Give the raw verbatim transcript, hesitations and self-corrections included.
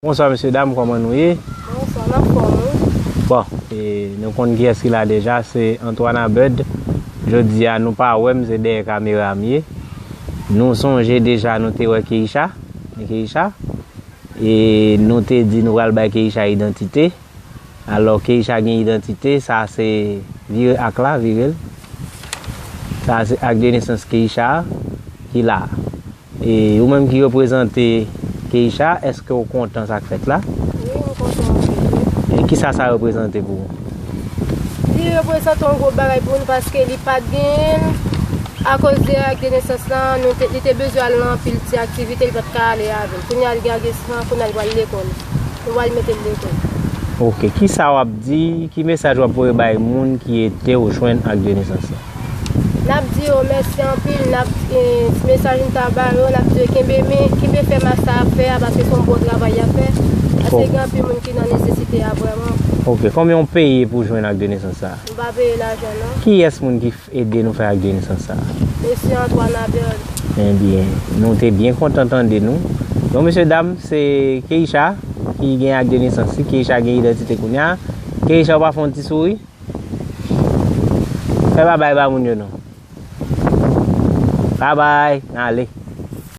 Bonswa mesye dam, kòman nou ye? Bonswa, n ap fòm wi. Bon, e, nou konn kiyès ki la deja, se Antoine Abed. Jodi a nou pa wè m, se dèyè kamera m ye. Nou sonje deja nou te wè Keisha, men Keisha, e nou te di nou pral bay Keisha idantite. Alò, Keisha gen idantite, sa se vire ak la, vire l. Sa se ak de nesans Keisha ki la. E ou menm ki reprezante Keisha, èske w kontan sa k fèt la? Wi, m kontan anpil, wi. E kisa sa reprezante pou ou? Li reprezante yon gwo bagay pou nou paske li pa t genyen l. Akoz de ak de nesans lan, nou te, li te bezwen al nan anpil ti aktivite, li pa t ka ale avè l. Kounye a li gen ak de nesans lan, kounye a li pral lekòl. Nou pral mete l lekòl. Ok, kisa w ap di, ki mesaj w ap voye bay moun ki ede w jwenn ak de nesans lan? N ap di yo mèsi anpil, n ap, e, ti mesaj m ta ba yo, n ap di yo kenbe men, kenbe fèm ak sa y ap fè a, paske se yon bon travay y ap fè. Paske gen anpil moun ki nan nesesite a vrèman. Ok, konbyen w peye pou jwenn ak de nesans sa a? M pa peye lajan non. Kiyès moun ki f-, ede nou fè ak de nesans sa a? Mesye Antoine Abel. Ebyen, nou te byen kontan tande nou. Donk, mesye dam, se Keisha ki gen ak de nesans li. Keisha gen idantite kounye a. Keisha, w pa fè yon ti souri? Fè babay ba moun yo non. Babay, n ale.